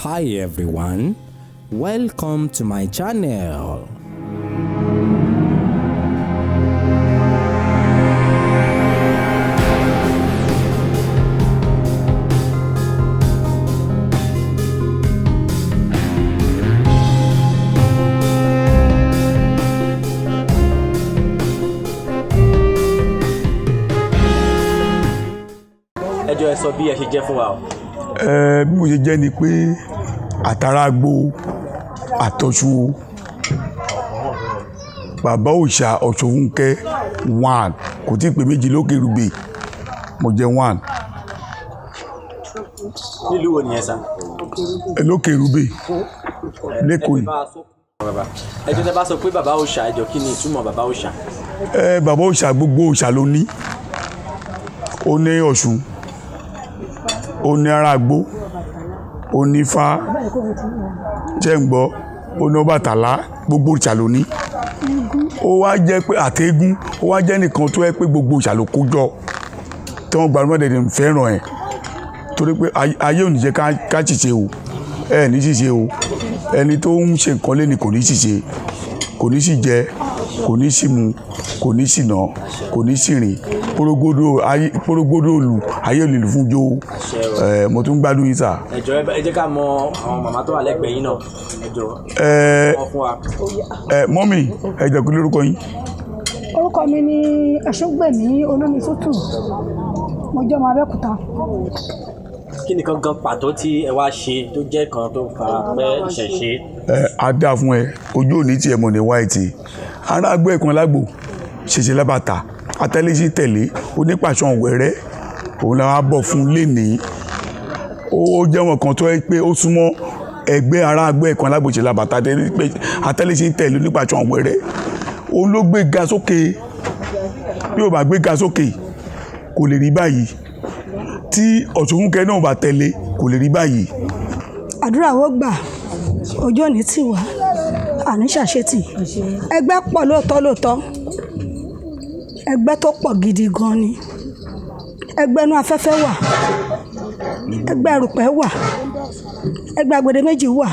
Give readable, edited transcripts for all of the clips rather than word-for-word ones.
Hi everyone, welcome to my channel. Ẹ jọ̀ọ́, ẹ sọ bí ẹ ṣe jẹ́ fún wa o. Ẹ bí mo ṣe jẹ́ ni pé àtàràgbò àtọ̀ṣun o, bàbá òòṣà Ọ̀ṣunfúnkẹ́ one, kò tí ì pé méjì lókè rúgbè, mo jẹ́ one. Nílùú wo nìyẹn sá? Lókè rúgbè lẹ́kọ̀ọ́ yìí. Bàbá, ẹ jọ̀ọ́, tẹ́ bá sọ pé bàbá òòṣà, ẹ jọ̀ọ́, kí ni ìtumọ̀ bàbá òòṣà? Ẹ bàbá òòṣà, gbogbo òòṣà ló ní. Ó ní Ọ̀ṣun, ó ní aráàgbó, ó ní Ifá, ṣẹ́ ń gbọ́, ó ní Ọbàtálá, gbogbo òòṣà ló ní. Ó wá jẹ́ pé àtẹ́gùn, ó wá jẹ́ nìkan tó yẹ pé gbogbo òòṣà ló kó jọ tí wọ́n gbajúmọ̀ dẹ̀dẹ̀ ń fẹ́ràn ẹ̀, torí pé ayé ò ní jẹ́ ká ṣìṣe o. Ẹ ní ṣìṣe o. Ẹni tó ń ṣe nǹkan lẹ́ni kò ní ṣìṣe, kò ní sì jẹ, kò ní sì mu, kò ní sì ná, kò ní sì rìn porogodo ayé, porogodo olù ayé ò lè lù fún jó. Ẹ mo tún gbádùn yín sà. Ẹ jọ̀ọ́, ẹ jẹ́ ká mọ àwọn màmá tó wà lẹ́gbẹ̀ẹ́ yín náà, ẹ jọ̀ọ́, ẹ wọ́n fún wa. Ẹ mọ́mì, ẹ jẹ́ kí lórúkọ yín? Orúkọ mi ni Ẹ̀ṣọ́gbẹ̀mí Olómitútù. Mo jẹ́ ọmọ Abẹ́òkúta. Kí ni kan gan pàtó tí ẹ wá ṣe tó jẹ́ kan tó fara pẹ́ ìṣẹ̀ṣe? Ẹ á dáa fún ẹ, ojú òní tiẹ̀ mọ̀ ní wáìtì aráàgbé ẹ̀kan lágbo ṣèṣe lábàtà atẹ́lẹ́sí tẹ̀lé onípàṣán wẹ̀rẹ́, òun làwọn á bọ̀ fún lénìí. Ó jẹ́ wọn kan tó yẹ pé ó súnmọ́ ẹgbẹ́ aráàgbé ẹ̀kan lágbo ṣe lábàtà atẹ́lẹ́sí tẹ̀lé onípàṣán wẹ̀rẹ́. Òun ló gbé ga sókè. Bí ó bá gbé ga sókè, kò lè rí báyìí. Tí Ọ̀ṣunfúnkẹ́ náà bá tẹ̀lé, kò lè rí báyìí. Àdúrà wo gbà, ojú òní tì wá, àní ṣàṣetì. Ẹgbẹ́ pọ̀ lóòótọ́ lóòótọ́, ẹgbẹ́ tó pọ̀ gidi gan ni. Ẹgbẹ́ inú afẹ́fẹ́ wà, ẹgbẹ́ erùpẹ̀ wà, ẹgbẹ́ agbede méjì wà,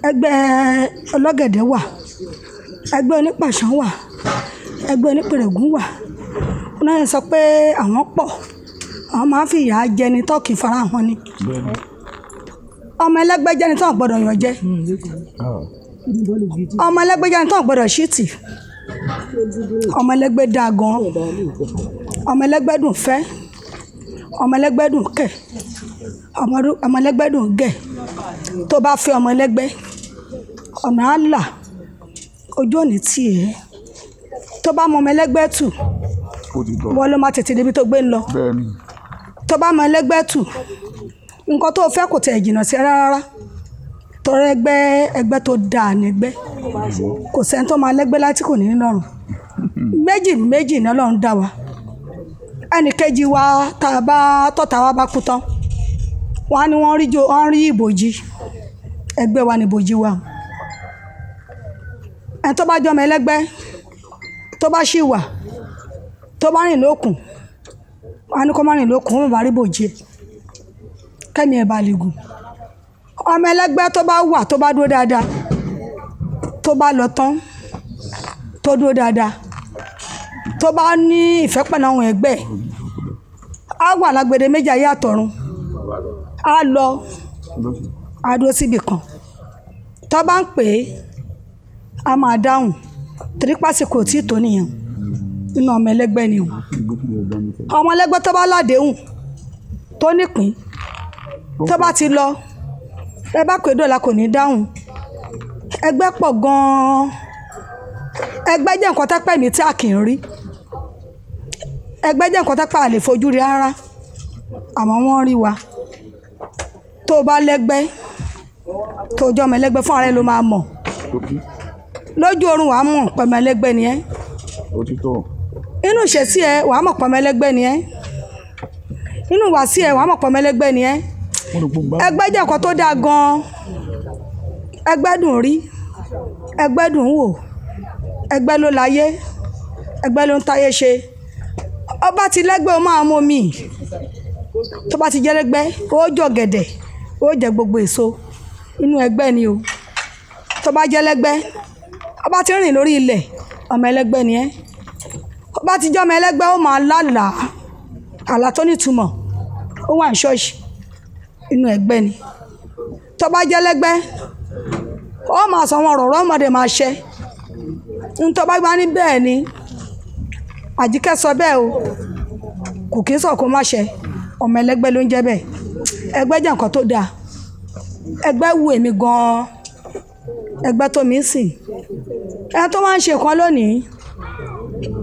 ẹgbẹ́ ọlọ́gẹ̀dẹ̀ wà, ẹgbẹ́ onípàṣán wà, ẹgbẹ́ onípèrègún wà. Wọ́n náà sọ pé àwọn pọ̀, àwọn máa ń fi ìyà jẹni tọ́kì farahàn ni. Ọmọ ẹlẹ́gbẹ́ jẹ́ni tó gbọ́dọ̀ yàn jẹ. Ọmọ ẹlẹ́gbẹ́ jẹ́ni tó gbọ́dọ̀ ṣìtì. Ọmọ ẹlẹ́gbẹ́ dáa gan. Ọmọ ẹlẹ́gbẹ́ dùn fẹ́, ọmọ ẹlẹ́gbẹ́ dùn kẹ̀, ọmọ ẹlẹ́gbẹ́ dùn gẹ̀. Tó bá fẹ́ ọmọ ẹlẹ́gbẹ́, ọ̀nà á là, ojú òní tì ẹ́. Tó bá mọ ọmọ ẹlẹ́gbẹ́ tù, wọ́n ló máa tètè débi tó gbé ń lọ. Tó bá mọ ẹlẹ́gbẹ́ tù, nǹkan tó fẹ́ kò tẹ̀ jìnnà sí ẹ rárá. Torí ẹgbẹ́, ẹgbẹ́ tó dáa nígbẹ́. Kò sẹ́ni tó máa lẹ́gbẹ́ láti kò ní lọ́rùn. Méjì méjì ní Ọlọ́run dá wa. Ẹnì kejì wa, tá a bá tọ́ta wa bá kú tán, wọ́n á ní wọ́n rí jo, wọ́n rí ìbòjì. Ẹgbẹ́ wa ní ìbòjì wa. Ẹni tó bá jọmọ ẹlẹ́gbẹ́, tó bá ṣì wà, tó bá rìn lókun, wọ́n á ní kó má rìn lókun, wọ́n bá rí ìbòjì ẹ̀, kẹ́mi ẹ̀ bá lè gùn. Ọmọ ẹlẹ́gbẹ́ tó bá wà, tó bá dúró dáadáa, tó bá lọ tán, tó dúró dáadáa, tó bá ní ìfẹ́ pẹ̀lú àwọn ẹgbẹ́, á wà lágbede méjì ayé àtọ̀run. Á lọ, á dúró síbi kan. Tó bá ń pè é, á máa dáhùn, torí pásìkò tí tó nìyẹn nínú ọmọ ẹlẹ́gbẹ́ ni o. Ọmọ ẹlẹ́gbẹ́ tó bá ládéhùn, tó nípín, tó bá ti lọ, ẹ bá pè dọ́là, kò ní dáhùn. Ẹgbẹ́ pọ̀ gan-an. Ẹgbẹ́ jẹ́ nǹkan tẹ́pẹ́ mi tí a kì í rí. Ẹgbẹ́ jẹ́ nǹkan tẹ́pẹ́ a lè fojú rí rárá, àmọ́ wọ́n rí wa. Tó o bá lẹ́gbẹ́, tó o jẹ́ ọmọ ẹlẹ́gbẹ́, fún ara ẹ ló máa mọ̀. Lójú oorun, wàá mọ̀ pé ọmọ ẹlẹ́gbẹ́ ni ẹ́. Inú ìṣesí ẹ, wàá mọ̀ pé ọmọ ẹlẹ́gbẹ́ ni ẹ́. Inú ìwàsí ẹ, wàá mọ̀ pé ọmọ ẹlẹ́gbẹ́ ni ẹ́. Ẹgbẹ́ jẹ́ nǹkan tó dáa gan-an. Ẹgbẹ́ dùn rí, ẹgbẹ́ dùn wò, ẹgbẹ́ ló láyé, ẹgbẹ́ ló ń táyé ṣe. Ọba ti lẹ́gbẹ́, o máa mú mi. Tó bá ti jẹ́ lẹ́gbẹ́, ó jọ gẹ̀dẹ̀. Ó jẹ gbogbo èso inú ẹgbẹ́ ni o. Tó bá jẹ́ lẹ́gbẹ́, ó bá ti rìn lórí ilẹ̀, ọmọ ẹlẹ́gbẹ́ ni ẹ́. Ó bá ti jẹ́ ọmọ ẹlẹ́gbẹ́, ó máa lálàá àlá tó nítumọ̀. Ó wà ní ṣọ́ọ̀ṣì, inú ẹgbẹ́ ni. Tó bá jẹ́ lẹ́gbẹ́, ó máa sọ wọn ọ̀rọ̀, ọmọdé máa ṣẹ ń tó bá gbá ní bẹ́ẹ̀ ni. Àjíkẹ́ sọ bẹ́ẹ̀ o, kò kí ń sọ kó má ṣe. Ọmọ ẹlẹ́gbẹ́ ló ń jẹ́ bẹ́ẹ̀. Ẹgbẹ́ jẹ́ nǹkan tó dáa. Ẹgbẹ́ wù èmi gan-an, ẹgbẹ́ tó mi ń sìn. Ẹni tó máa ń ṣe nǹkan lónìí,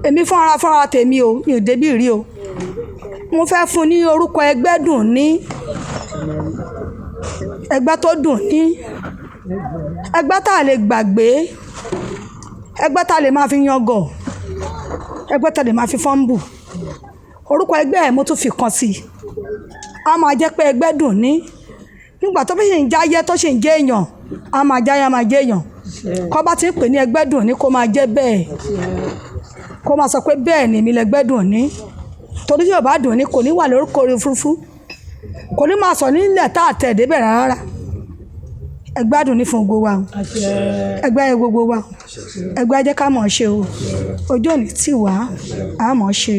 èmi fúnra tèmi o, mi ò débì rí o, mo fẹ́ fún ní orúkọ ẹgbẹ́ dùn ní, ẹgbẹ́ tó dùn ní, ẹgbẹ́ tá a lè gbàgbé, ẹgbẹ́ tá a lè máa fi yangàn, ẹgbẹ́ tá a lè máa fi fọ́nbù. Orúkọ ẹgbẹ́ ẹ̀ mo tún fi kan sí i, a máa jẹ́ pé ẹgbẹ́ dùn ní. Nígbà tó fi ṣì ń jáyé, tó ṣì ń jẹ́ èèyàn, a máa jáyé, a máa jẹ́ èèyàn. Kọ́ bá ti ń pè ní ẹgbẹ́ dùn ní, kó máa jẹ́ bẹ́ẹ̀, kó máa sọ pé bẹ́ẹ̀ ni èmi lẹgbẹ́ dùn ní. Torí tí ò bá dùn ní, kò ní wà lórúkọ orí òfurufú, kò ní máa sọ nílẹ̀ tá a tẹ̀ débẹ̀ rárá. Ẹgbẹ́ dùn ní fún gbogbo wa o. Ẹgbẹ́ yẹ gbogbo wa o. Ẹgbẹ́ jẹ́ ká mọ̀ ọ́ ṣe o. Ojú òní tì wá, a mọ̀ ọ́ ṣe,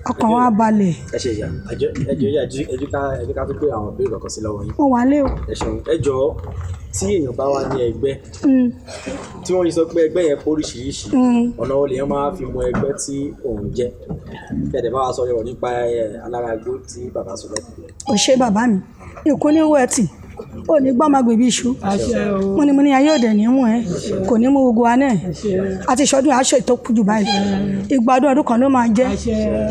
ọkàn wa balẹ̀. Ẹ ṣe ìyá ẹjọ, ẹjọ ìyá, ẹjọ ká, ẹjọ ká tún pé àwọn ìbéèrè kọ̀ọ̀kan sí lọ́wọ́ yín. Mo wà lé o. Ẹ ṣeun. Ẹ jọ̀ọ́, tí èèyàn bá wà ní ẹgbẹ́, tí wọ́n yìí sọ pé ẹgbẹ́ yẹn póríṣiríṣi, ọ̀nà wo lèèyàn máa fi mọ ẹgbẹ́ tí òun jẹ́? Kẹ̀dẹ̀ bá wa sọ yọ̀ nípa alárágbó tí bàbá sọ lẹ́kùn. Ò ṣe bàbá mi ìkú ní wẹ́ẹ̀tì ò ní gbọ́n máa gbèbí iṣu. Mo ní, mo ní ayé òde ní mú ẹ, kò ní mú gbogbo wa náà. Àti ìṣọdún aṣọ ètò kù jù báyìí. Ìgbà ọdún ọdún kan ló máa jẹ́,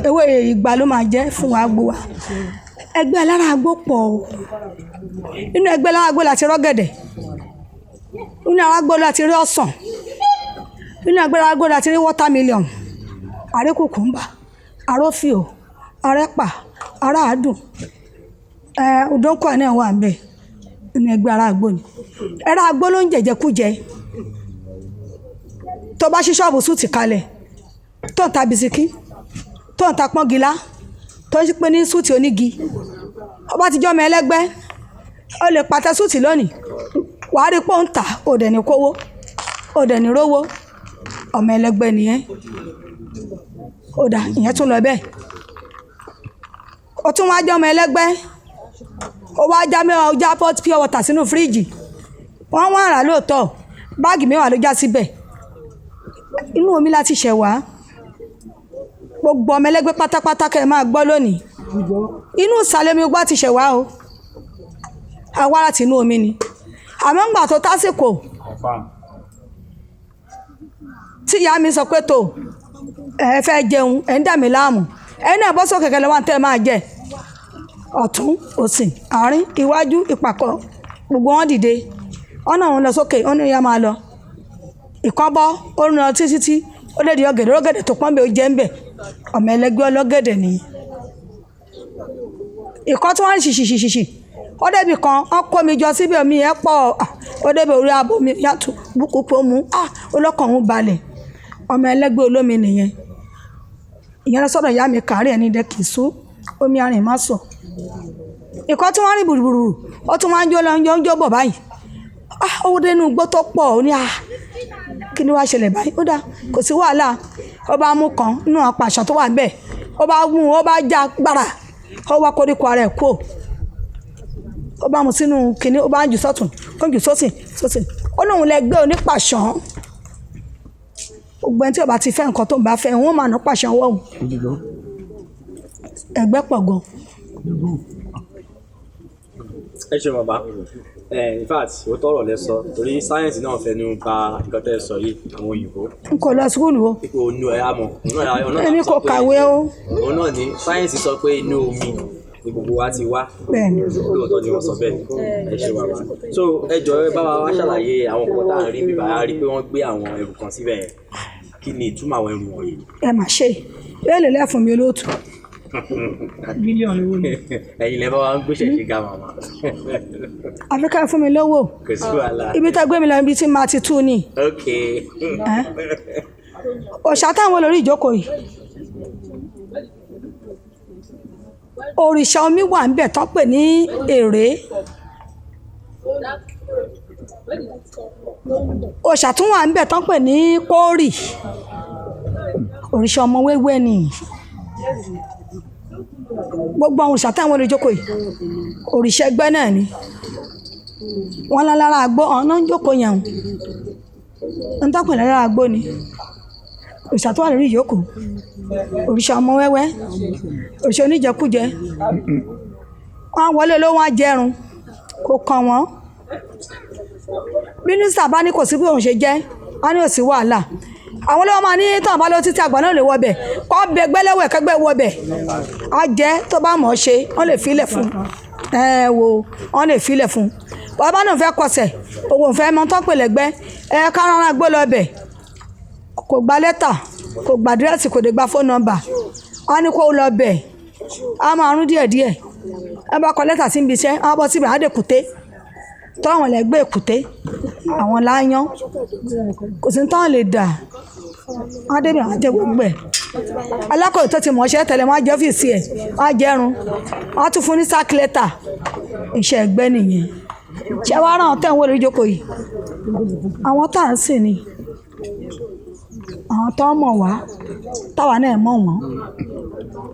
ewé ìgbà ló máa jẹ́ fún wa gbogbo wa. Ẹgbẹ́ alárágbó pọ̀ o. Inú ẹgbẹ́ alárágbó la ti rọ́gẹ̀dẹ̀, inú arágbó la ti rí ọsàn, inú ẹgbẹ́ alárágbó la ti rí watermelon, àrí kùkùmbà, àrófìò, arẹ́pà, aráàdùn, ẹ ọdọ́kọ̀ náà wà ń bẹ̀. Inú ẹgbẹ́ aráàgbó ni. Aráàgbó ló ń jẹ̀jẹ̀kújẹ. Tó bá ṣí ṣọ́ọ̀bù súùtì kalẹ̀, tó ń ta bisikí, tó ń ta pọ́ngilá, tó ń pè ní súùtì onígi, ó bá ti jọ́ ọmọ ẹlẹ́gbẹ́, ó lè pàtẹ súùtì lónìí, wàá rí pé ó ń tà, ó dẹ̀ ní kówó, ó dẹ̀ ní rówó. Ọmọ ẹlẹ́gbẹ́ nìyẹn. Ó dà, ìyẹn tún lọ bẹ́ẹ̀. Ó tún wá jẹ́ ọmọ ẹlẹ́gbẹ́, ó wá já mẹ́wàá, ó já pot pure water sínú fíríjì, wọ́n wá rà lóòótọ́, báàgì mẹ́wàá ló já síbẹ̀. Inú omi láti ṣẹ̀ wá. Gbogbo ọmọ ẹlẹ́gbẹ́ pátápátá, kẹ́ ẹ máa gbọ́ lónìí, inú ìsàlẹ̀ omi gbọ́ ti ṣẹ̀ wá o. Àwa láti inú omi ni. Àmọ́ ńgbà tó tásìkò tí ìyá mi sọ pé tó ẹ fẹ́ jẹun, ẹ ń dà mí láàmú, ẹ̀yin náà bọ́ sókè kẹlẹ́ wá ń tẹ́ ẹ máa jẹ. Ọ̀tún, òsì, àárín, iwájú, ìpàkọ́, gbogbo wọn dìde, ọ̀nà òun lọ sókè. Ó ní ìyá máa lọ ìkan bọ́, ó ń lọ títí tí ó lè di ọ̀gẹ̀dẹ̀. Ọ̀gẹ̀dẹ̀ tó pọ́n bẹ́ẹ̀, ó jẹ́ ń bẹ̀. Ọmọ ẹlẹ́gbẹ́ ọlọ́gẹ̀dẹ̀ nìyí. Ìkan tí wọ́n ń ṣìṣìṣìṣì, ó débi kan, wọ́n kó mi jọ síbẹ̀, omi yẹn pọ̀. Ó débi orí abo mi yàtọ̀ búkú mu, ọlọ́kàn òun balẹ̀. Ọmọ ẹlẹ́gbẹ́ olómi nìyẹn. Ìyẹn lọ sọ́dọ̀ ìyá mi kàárẹ̀ ẹni dẹ kì í sú omi arìn má sọ. Ìkan tí wọ́n rìn gbùrùgbùrù, ó tún wá ń jó lọ, ń jó, ń jó bọ̀ báyìí. Ó dénú igbó tó pọ̀. Ó ní, kí ni wàá ṣẹlẹ̀ báyìí? Ó dà, kò sí wàhálà. Ó bá mú kan nínú apàṣọ tó wà níbẹ̀, ó bá mú, ó bá já gbàrà, ó wá koríko ara ẹ̀ kúò, ó bá mu sínú kinní, ó bá ń jù sọ́tún, ó ń jù sósì sósì. Ó lóun lẹ gbé onípàṣán. Gbogbo ẹni tí ó bá ti fẹ́ nǹkan tó ń bá fẹ́, wọ́n máa ná pàṣán wọ̀. Ẹgbẹ́ pọ̀ gan. Ẹ ṣe bàbá ẹ. In fact, ó tọrọ lẹ sọ, torí sáyẹ́ǹsì náà fẹnu bà nǹkan tẹ́ ẹ sọ yìí, àwọn òyìnbó. N kò lọ sukúlù o. Ipò onú ẹ àmọ́ òun náà, òun náà Èmi sọ kò pé kàwé o. Òun náà ni sáyẹ́ǹsì sọ pé inú omi ni gbogbo wa ti wá. Bẹ́ẹ̀ni. Lóòótọ́ ni wọ́n sọ bẹ́ẹ̀. Ẹ ṣe bàbá. So ẹ jọ̀ọ́, ẹ bá wa wá ṣàlàyé àwọn nǹkan tá à ń rí bíbá. A rí pé wọ́n gbé àwọn ẹrù kan síbẹ̀ yẹn. Kí ni ìtumọ̀ àwọn ẹrù wọ̀nyí? Ẹ mà ṣe èlò lẹ́fun mi, olóòtú. Mílíọ̀nù owó ni. Ẹ̀yin lẹ bá wa ń gbéṣẹ̀ ṣe ga màmá. Àfi ká ẹ fún mi lówó. Kò sí wàhálà. Ibi tá a gbé mi lọ, ibi tí màá ti tú ni. Ok. Ẹ́? Òòṣà táwọn olórí ìjókòó yìí, òrìṣà omi wà ń bẹ̀ tán pè ní èrè. Òòṣà tún wà níbẹ̀ tán pè ní kórì, òrìṣà ọmọ wẹ́wẹ́ ni. Gbogbo àwọn òrìṣà táwọn olùjókòó yìí òrìṣà ẹgbẹ́ náà ni. Wọ́n lálára àgbo ọ̀nà ń jókòó yẹn o, ń tọ́pẹ̀ lálára àgbo ni òrìṣà tó wà lórí ìjókòó, òrìṣà ọmọ wẹ́wẹ́, òrìṣà oníjẹkújẹ. Wọ́n á wọlé ló wọ́n á jẹrun kò kàn wọ́n. Mínísítà bá ní kò sí bí òun ṣe jẹ́, wọ́n ní ò sí wàhálà. Àwọn olówó máa ní tàn bá lọ títí àgbà náà lè wọbẹ̀, kọ́ bẹ gbẹ́lẹ́wẹ̀ kẹ́gbẹ́ wọbẹ̀, á jẹ́ tó bá mọ̀ ọ́ ṣe, wọ́n lè filẹ̀ fún ẹ wo, wọ́n lè filẹ̀ fún. Bàbá náà fẹ́ kọsẹ̀, òun fẹ́ mọ tán pè lẹ́gbẹ́, ẹ kárànrán gbó lọ bẹ̀, kò gba lẹ́tà, kò gba àdírẹ́sì, kò dé gba fóònù nọ́mbà, á ní kó lọ bẹ̀, á máa rún díẹ̀díẹ̀. Ẹ bá kọ lẹ́tà sí ibi iṣẹ́, á bọ́ síbẹ̀, á dé kùté. Tọ́wọ̀n lẹ gbé èkúté, àwọn láyán, kò sí tán lè dà, wọ́n á débẹ̀ wọ́n á jẹ gbogbo ẹ̀. Alákọ̀wé tó ti mọ̀ ṣẹ́ tẹ́lẹ̀ wọ́n á jẹ́ ọ́fíìsì ẹ̀, wọ́n á jẹrun, wọ́n á tún fún ní sack letter. Iṣẹ́ ẹgbẹ́ nìyẹn. Ṣé wàá ràn tẹ̀ ń wò lórí ìjókòó yìí? Àwọn tá à ń sìn ni, àwọn tó ń mọ̀ wá, táwa náà mọ̀ wọ́n,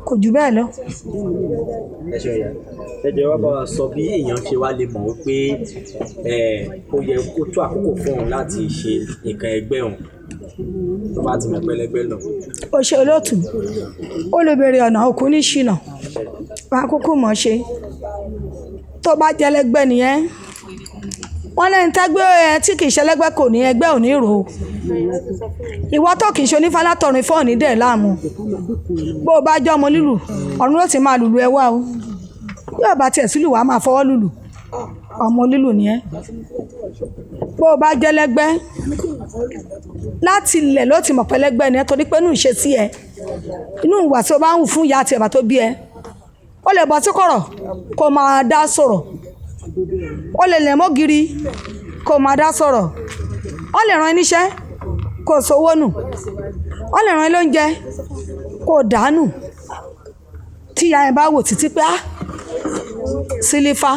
kò jù bẹ́ẹ̀ lọ. Ẹ ṣe ìyá. Ẹ jẹ́ wá bá wa sọ bí èèyàn ṣe wá lè mọ̀ wípé ó yẹ kó tó àkókò fún òun láti ṣe nǹkan ẹgbẹ́ òun tó bá ti mọ̀ pé ẹlẹgbẹ́ lọ. Ó ṣe olóòtú, ó lè béèrè ọ̀nà òkú ní ṣìnà, wàá kúkú mọ̀ ṣe. Tó bá jẹ́ ẹlẹgbẹ́ nìyẹn, wọ́n lẹ́ni tẹ́gbẹ́ ẹ tí kì í ṣe ẹlẹgbẹ́ kò ní ẹgbẹ́ ò ní rò ó. Ìwọ tó kì í ṣe onífálá tọrin fọ́ọ̀nì dẹ̀ láàmú. Bó o bá jọ́ ọmọ lílù, ọ̀run ló ti máa lùlù ẹ wá o. Bí o bá tiẹ̀ sílù wàá máa fọwọ́ lùlù. Ọmọ lílù nìyẹn. Bó o bá jẹ́ ẹlẹgbẹ́, láti ilẹ̀ ló ti mọ̀ pé ẹlẹgbẹ́ ni ẹ, torí pé inú ìṣesí ẹ, inú ìwà tí o bá ń hù fún ìyá àti bàbá tó bí ẹ, ó lè bọ́ sí kọ̀rọ̀ kó máa dá sọ̀rọ̀, ó lè lẹ̀ mọ́gìrì kó máa dá sọ̀rọ̀, ó lè rán ẹ níṣẹ́ kó sowó nù, ó lè rán ẹ lóúnjẹ kó dànù. Tí ìyá yẹn bá wò títí pé á sílífà,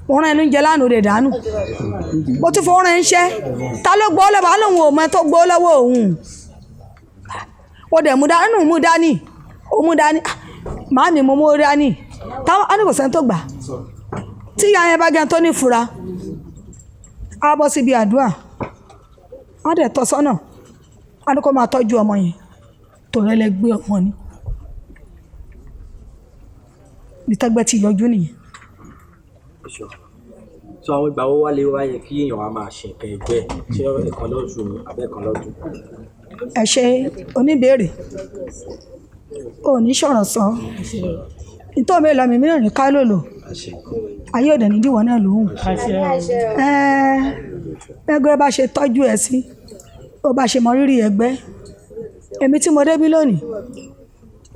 mo rán ẹ lóúnjẹ lánàá ó lè dànù, mo tún fowó rán ẹ níṣẹ́, ta ló gbọ́ lọ́wọ́? Á lóun ò mọ ẹ tó gbọ́ lọ́wọ́ òun. Ó dẹ̀ mú dání, mú dání, ó mú dání, màámi mo mú dání, táwọn á ní kò sẹ́ni tó gbà. Tí ìyá yẹn bá gẹ́ni tó ní ìfura, á bọ́ síbi àdúrà, á dẹ̀ tọ́ sọ́nà, á ní kó máa tọ́jú ọmọ yẹn, tòun ẹlẹgbẹ́ ọmọ ni. Ibi tẹ́gbẹ́ ti yọjú nìyẹn. So àwọn ìgbà wo wá lè wá yẹ kí èèyàn wá máa ṣe nǹkan ẹgbẹ́? Ṣé ẹ̀kan lóṣù ni àbí ẹ̀kan lọ́dún? Ẹ ṣe oníbèrè, ò ní sọ̀rọ̀ sọ, nítorí mi lọ mi mìíràn ní ká lòlò, ayé òde ní ìdíwọ́ náà lòun. Ẹgbẹ́ bá ṣe tọ́jú ẹ sí, ó bá ṣe mọ rírì ẹgbẹ́. Èmi tí mo débí lónìí,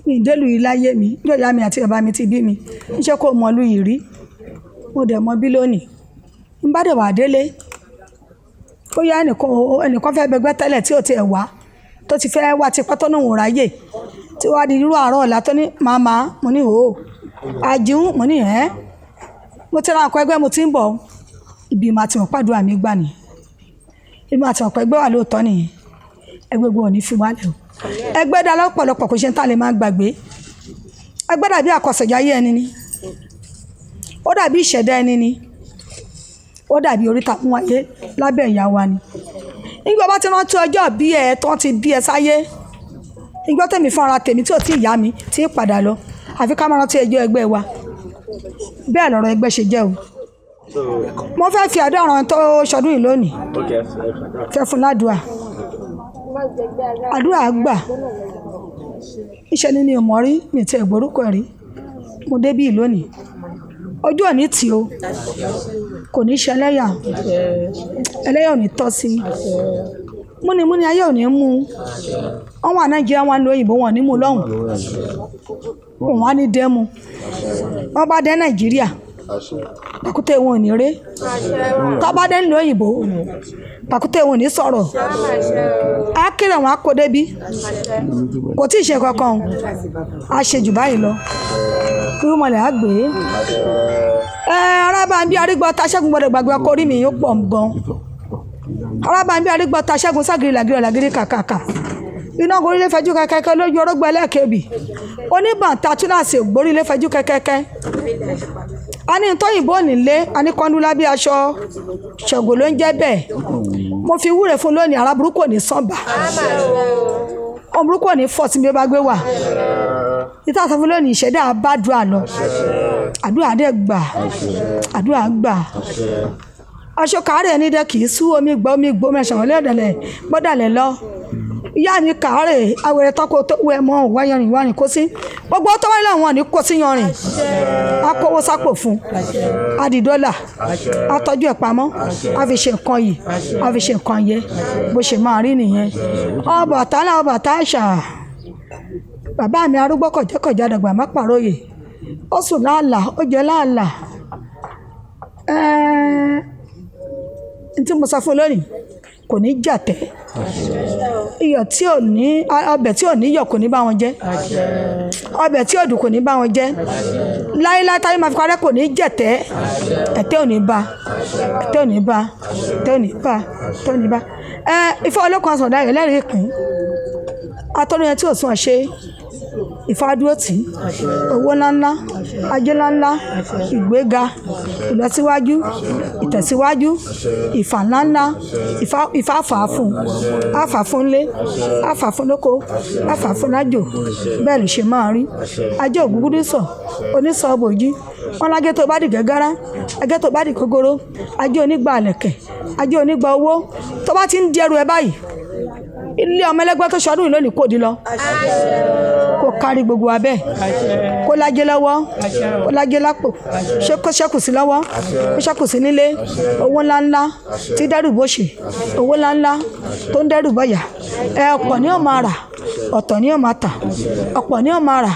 mi ì délùú yìí láyé mi, yóò yá mi àti bàbá mi ti bí mi, níṣẹ́ kó mọ ìlú yìí rí, mo dẹ̀ mọ bí lónìí. N bá dẹ̀ wà délé, bóyá ẹnìkan fẹ́ bẹgbẹ́ tẹ́lẹ̀ tí ò tiẹ̀ wá, tó ti fẹ́ wá tipẹ́ tó náà ò ráyè, tí wàá di irú àárọ̀ ọ̀la tó ní màmá, mo ní hò ó, àjíhùn, mo ní ẹ́, mo ti ra nǹkan ẹgbẹ́ mo ti ń bọ̀. Ibi màá ti mọ̀ pàdúrà mi gbà nìyẹn. Ibi màá ti mọ̀ pé ẹgbẹ́ wà lóòótọ́ nìyẹn. Ẹgbẹ́ gbogbo ò ní fi wálẹ̀ o. Ẹgbẹ́ dá lọ́pọ̀lọpọ̀, kò ṣe ń tà lè máa gbàgbé. Ẹgbẹ́ dàbí àkọsẹ̀jáyé ẹni ni, ó dàbí ìṣẹ̀dá ẹni ni, ó dàbí oríta fún wáyé lábẹ́ ìyá wa ni. Nígbà bá ti rántí ọjọ́ bí ẹ tó ti bí ẹ sáyé, nígbà tèmi fún ara tèmi tí ò tí ì yá mi tí ì padà lọ, àfi ká máa rántí ẹjọ́ ẹgbẹ́ wa. Bẹ́ẹ̀ lọ̀rọ̀ ẹgbẹ́ ṣe jẹ́ o. Mo fẹ́ fi àdúrà ràn tó ṣọdún yìí lónìí, fẹ́ fún ládùúà. Àdúrà gbà. Iṣẹ́ ni mi ò mọ̀ rí, mi ti ẹ̀ gbórúkọ rí. Mo débí yìí lónìí. Ojú ò ní tì o, kò ní ṣe ẹlẹ́yà, ẹlẹ́yà ò ní tọ́ sí i. Múnimúni ayé ò ní mú un. Wọ́n wà Nàìjíríà, wọ́n ń lo òyìnbó, wọn ò ní mú un lọ́hùn. Òun á ní dẹ́mu. Wọ́n bá dé Nàìjíríà, pàkúté wọn ò ní ré. Tọ́ bá dé nílùú òyìnbó, pàkúté wọn ò ní sọ̀rọ̀. Á kéré wọn á kó débi. Kò tí ì ṣe kankan o. A ṣe jù báyìí lọ. Irúnmọlẹ̀ á gbé. Ẹ arábàbí arígbọ́ ta ṣẹ́gun gbọ́dọ̀ gbàgbé ọkọ orí mi yóò pọ̀ gan. Arábàmbí arígbọ́ta ṣẹ́gun ságiri làgiri làgiri kàkàkà. Iná gorílé fẹjú kẹkẹkẹ lójú orógbó ẹlẹ́ẹ̀kebì. Oníbàntà túláàsì ògbórílé fẹjú kẹkẹkẹ. A ní tóyìnbó nílé, a ní kọ́ńdúlá bí aṣọ Ṣàngó ló ń jẹ́ bẹ́ẹ̀. Mo fi wúre fún lónìí, ará burúkú ò ní sànbà. Ohun burúkú ò ní fọ̀ tí mi ó bá gbé wà. Ìta sọ fún lónìí, ìṣẹ̀dá àbádùá lọ. Àdúrà dẹ̀ gbà. Àdúrà gbà. Aṣọ kàárẹ̀ ẹni dẹ́ kì í sú omi gbọ́ omi gbọ́ omi ẹ̀ṣẹ̀ lẹ́dẹ̀lẹ̀ gbọ́dàlẹ̀ lọ. Ìyá mi kàárẹ̀ awẹ̀rẹ̀ tọ́kọ tó wẹ̀ mọ́ òwá yanrìn wá rìn kó sí. Gbogbo tó wáyé làwọn ní kó sí yanrìn. A kówó sápò fún. A di dọ́là. A tọ́jú ẹ̀ pamọ́. A fi ṣe nǹkan yìí. A fi ṣe nǹkan yẹ. Bó ṣe máa rí nìyẹn. Ọbàtálá Ọbàtáṣà. Bàbá mi arúgbó kọ̀jẹ́kọ̀jẹ́ àdàgbà má pàròyè. Ó sùn láàlà, ó jẹ láàlà. N tí mo sọ fún lónìí kò ní jàtẹ̀. Iyọ̀ tí ò ní, ọbẹ̀ tí ò ní iyọ̀ kò ní bá wọn jẹ. Ọbẹ̀ tí ò dùn kò ní bá wọn jẹ. Láíláí táyé máa fi parẹ́ kò ní jẹ̀tẹ̀. Ẹ̀tẹ́ ò ní bá, ẹ̀tẹ́ ò ní bá, ẹ̀tẹ́ ò ní bá, ẹ̀tẹ́ ò ní bá. Ifá olókun asọ̀dá rẹ̀ lẹ́rìí ìpín. Atọ́nu yẹn tí ò sún ọ̀ṣẹ́. Ifá dúró tì í. Owó ńláńlá, ajé ńláńlá, ìgbéga, ìlọsíwájú, ìtẹ̀síwájú, ìfà ńláńlá, ìfà fà fún, á fà fún lé, á fà fún lóko, á fà fún lájò. Bẹ́ẹ̀ ló ṣe máa rí. Ajé ògúngúdú sọ̀, onísọ̀ bòjí. Wọ́n lájẹ́ tó bá dì gẹ́gẹ́rá, ajé tó bá dì kógóró, ajé onígbà àlẹ̀kẹ̀, ajé onígbà owó. Tó bá ti ń di ẹrù ẹ báyìí, ilé ọmọ ẹlẹ́gbẹ́ tó ṣọdún yìí lónìí kò di lọ. Kó kárí gbogbo wa bẹ́ẹ̀. Kó lájẹ́ lọ́wọ́, kó lájẹ́ lápò, ṣé kó ṣẹ́kù sí lọ́wọ́, kó ṣẹ́kù sí nílé. Owó ńláńlá tí dẹ́rù bóṣe, owó ńláńlá tó ń dẹ́rù bọ̀yà. Ọ̀pọ̀ ni ó máa rà, ọ̀tọ̀ ni ó máa tà, ọ̀pọ̀ ni ó máa rà,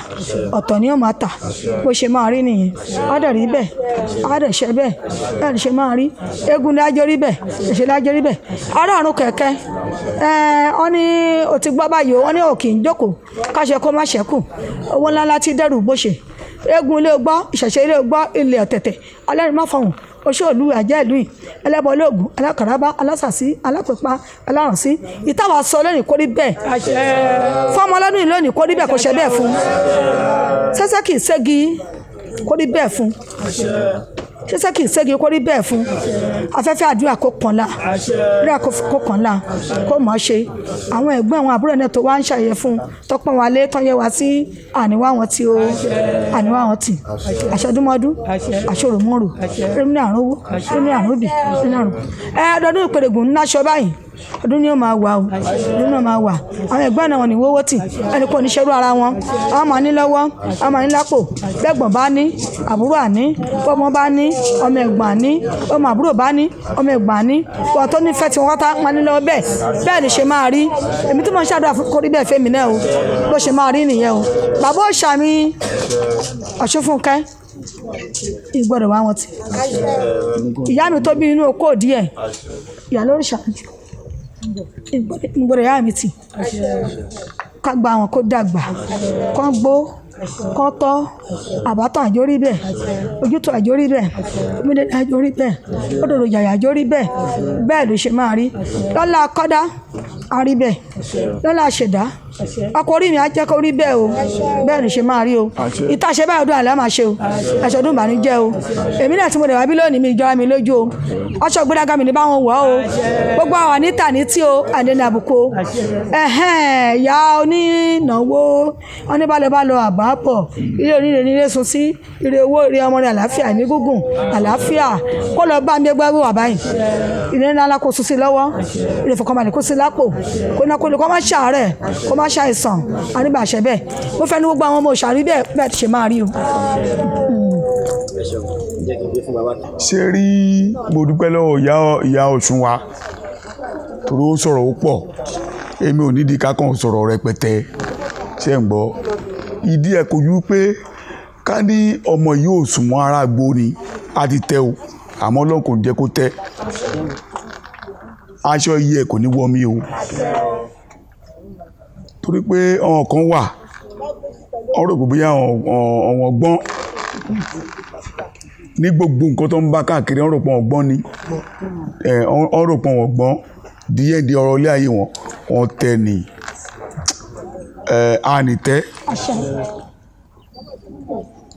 ọ̀tọ̀ ni ó máa tà. Bó ṣe máa rí nìyẹn. Á dẹ̀ rí bẹ́ẹ̀, á dẹ̀ ṣe bẹ́ẹ̀, bẹ́ẹ̀ ló ṣe máa rí. Eégún ni á jẹ́ rí bẹ́ẹ̀, ìṣe ni á jẹ́ rí bẹ́ẹ̀. Ará ọ̀run kẹ̀kẹ́, wọ́n ní o ti gbọ́ báyìí o, wọ́n ní o kì í jókòó, káṣe kó má ṣẹ́kù. Owó ńláńlá tí dẹ́rù bóṣe. Eégún ilé ogbọ́, ìṣẹ̀ṣe ilé ogbọ́, ilẹ̀ ọ̀tẹ̀tẹ̀, alẹ́rìí má fọhùn, oṣó ìlú àjẹ́ ìlú yìí, ẹlẹ́bọ olóògùn, alákàrábá, alásàsí, alápèpá, alárànsí. Ìtawà sọ lónìí kó rí bẹ́ẹ̀. Fọ́mọ ọlọ́dún yìí lónìí kó rí bẹ́ẹ̀ kó ṣe bẹ́ẹ̀ fún. Sẹ́sẹ́ kì í ségi kó rí bẹ́ẹ̀ fún. Sẹ́sẹ́ kì í ségi kó rí bẹ́ẹ̀ fún. Afẹ́fẹ́ àdúrà kó kàn la, àdúrà kó kàn la, kó mọ̀ ọ́ ṣe. Àwọn ẹ̀gbọ́n àwọn àbúrò náà tó wá ń ṣàyẹ̀ fún, tọ́pọ́n wa lé, tán yẹ wá sí àníwá wọn tí o, àníwá wọn tì. Àṣọdúnmọ́dún, àṣọròmọ́rò, rémúnà àrùn owó, rémúnà àrùn òbí, rémúnà àrùn. Ọdọọdún ìpèrègùn ńlá ṣọ báyìí. Ọdún ni ó máa wà o, ọdún ni ó máa wà. Àwọn ẹ̀gbọ́n náà wọ́n ní wọ́wọ́ tì, ẹni kò ní ṣerú ara wọn. Àwọn máa ní lọ́wọ́, àwọn máa ní lápò. Bẹ́gbọ̀n bá ní, àbúrò àní, bọ́mọ bá ní, ọmọ ẹ̀gbọ́n àní, ọmọ àbúrò bá ní, ọmọ ẹ̀gbọ́n àní. Wọ́n tó nífẹ̀ẹ́ tí wọ́n pátá máa ní lọ́wọ́ bẹ́ẹ̀. Bẹ́ẹ̀ ni ṣe máa rí. Èmi tí mo ń ṣàdúrà fún kórí bẹ́ẹ̀ fẹ́mi náà o. Bó ṣe máa rí nìyẹn o. Bàbá òòṣà mi, Ọ̀ṣunfúnkẹ́, ìgbọ́dọ̀ wá wọn tì. Ìyá mi tó bí inú okó díẹ̀, ìyá lóríṣà ìgbọ́dọ̀ ìyá mi tì. Ká gba àwọn kó dàgbà, kán gbó, kán tọ́, àbátàn àjò rí bẹ́ẹ̀, ojútùú àjò rí bẹ́ẹ̀, omídé àjò rí bẹ́ẹ̀, òdòdó yàyà àjò rí bẹ́ẹ̀, bẹ́ẹ̀ ló ṣe máa rí. Lọ́lá kọ́dá, a rí bẹ́ẹ̀. Lọ́lá ṣẹ̀dá, ọkọ̀ orí mi á jẹ́ kó rí bẹ́ẹ̀ o, bẹ́ẹ̀ ló ṣe máa rí o. Ìta ṣe báyìí ọdún àlá máa ṣe o, ẹ̀ṣọ́ ọdún ìbànújẹ́ o. Èmi náà tí mo dẹ̀ wá bí lónìí mi jọra mi lójú o. Aṣọ ìgbéraga mi ní báwọn wọ̀ o. Gbogbo àwa níta ní tí o, àdéhùn àbùkù o. Ìyá onínáwó, wọ́n ní balẹ̀ bá lọ àbá bọ̀. Ilé onílé nílé sun sí, ire owó, ire ọmọ rẹ̀ àlàáfíà, ẹ̀mí gígùn, àlàáfíà. Kó lọ bá mi gbẹ́ wà báyìí. Ilé ńlá ńlá kó sun sí lọ́wọ́, ilé ìfọ̀kànbalẹ̀ kó sí lápò. Kó ná kó lè kó má ṣàárẹ̀, kó má ṣàìsàn, àníbàṣẹ bẹ́ẹ̀. Mo fẹ́ ní gbogbo àwọn ọmọ òṣàrí bẹ́ẹ̀ bẹ́ẹ̀ ṣe máa rí o. Ẹ ṣeun, jẹ́ kí n gbé fún bàbá. Ṣé rí, mo dúpẹ́ lọ́wọ́ ìyá Ọ̀ṣun wa, torí ó sọ̀rọ̀ ó pọ̀. Èmi ò nídìí ká kàn sọ̀rọ̀ rẹpẹtẹ. Ṣé ń gbọ́? Ìdí ẹ kò ju pé ká ní ọmọ yìí ò sùn mọ́ ara gbó ni, a ti tẹ o, àmọ́ Ọlọ́run kò ní jẹ́ kó tẹ́. Aṣọ iye ẹ kò ní wọ mí o. Torí pé àwọn kan wà, wọ́n rò pé bóyá àwọn gbọ́n ní gbogbo nǹkan tó ń bá káàkiri, wọ́n rò pé wọ́n gbọ́n ni. Wọ́n rò pé wọ́n gbọ́n. Díẹ̀ di ọ̀rọ̀ ilé ayé wọn, wọ́n tẹ́ ni. Ẹ àní tẹ́, Àṣẹ.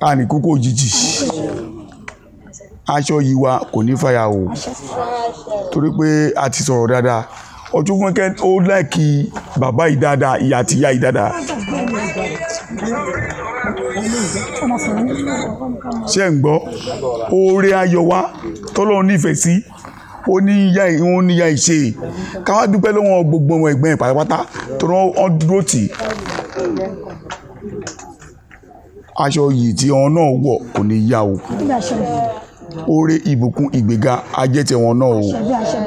àní kúkú òjijì. Aṣọ yìí wa kò ní fàyà o, torí pé a ti sọ̀rọ̀ dáadáa. Ọ̀túnfúnkẹ́ ó láìkí bàbá yìí dáadáa, ìyá àti ìyá yìí dáadáa. Ṣé ń gbọ́? Oore ayọ̀ wa tọ́lọ́run nífẹ̀ẹ́ sí, ó ní ìyá yìí, ó ní ìyá yìí ṣe. Ká wá dúpẹ́ lọ́wọ́ gbogbo ọmọ ẹ̀gbọ́n ẹ̀ pátápátá torí wọ́n dúró tì í. Aṣọ yìí tí wọn náà wọ̀ kò ní yá o. Oore ìbùkún ìgbéga ajẹ́ ti wọn náà o.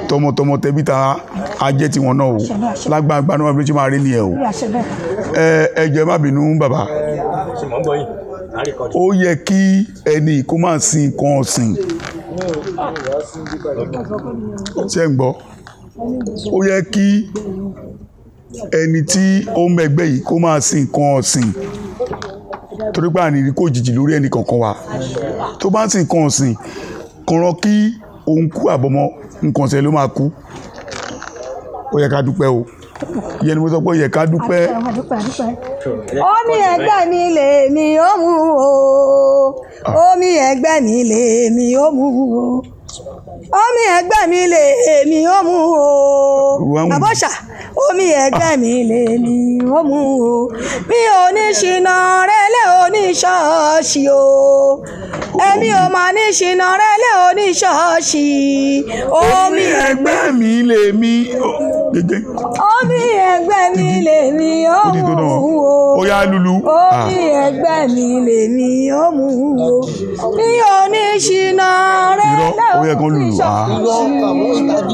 Tọmọtọmọ tẹbí tara ajẹ́ ti wọn náà o. Lágbàgbà náà bí wọ́n ṣe máa rí nìyẹn o. Ẹ jọ̀ọ́ ẹ má bínú bàbá. Ṣe mọ̀ ń gbọ́ yìí? À ń record. Ó yẹ kí ẹni kó máa sin nǹkan ọ̀sìn. Ṣé ń gbọ́? Ó yẹ kí ẹni tí ó ń mẹgbẹ́ yìí kó máa sin nǹkan ọ̀sìn, torí pé àní kò jìjì lórí ẹnì kankan wa. Tó bá ń sin nǹkan ọ̀sìn, kànràn kí òun kú àbọ̀mọ́ nǹkan ọ̀sìn ló máa kú. Ó yẹ ká dúpẹ́ o. Ìyẹn ni mo sọ pé ó yẹ ká dúpẹ́. Omi ẹgbẹ́ mi lèmi ó mú o. Omi ẹgbẹ́ mi lèmi ó mú o. Omi ẹgbẹ́ mi lèmi ó mú o. Àbọ̀ṣà, omi ẹgbẹ́ mi lèmi ó mú o. Mi ò ní ṣìnà rẹ́lẹ̀ oníṣọ́ọ̀ṣì o. Èmi ò mà ní ṣìnà rẹ́lẹ̀ oníṣọ́ọ̀ṣì. Omi ẹgbẹ́ mi lèmi ó gègé. Omi ẹgbẹ́ mi lèmi ó mú o. Ó yá lulu. Omi ẹgbẹ́ mi lèmi ó mú o. Mi ò ní ṣìnà rẹ́lẹ̀ Irọ́, ó yẹ kán lùlù. oníṣọ́ọ̀ṣì.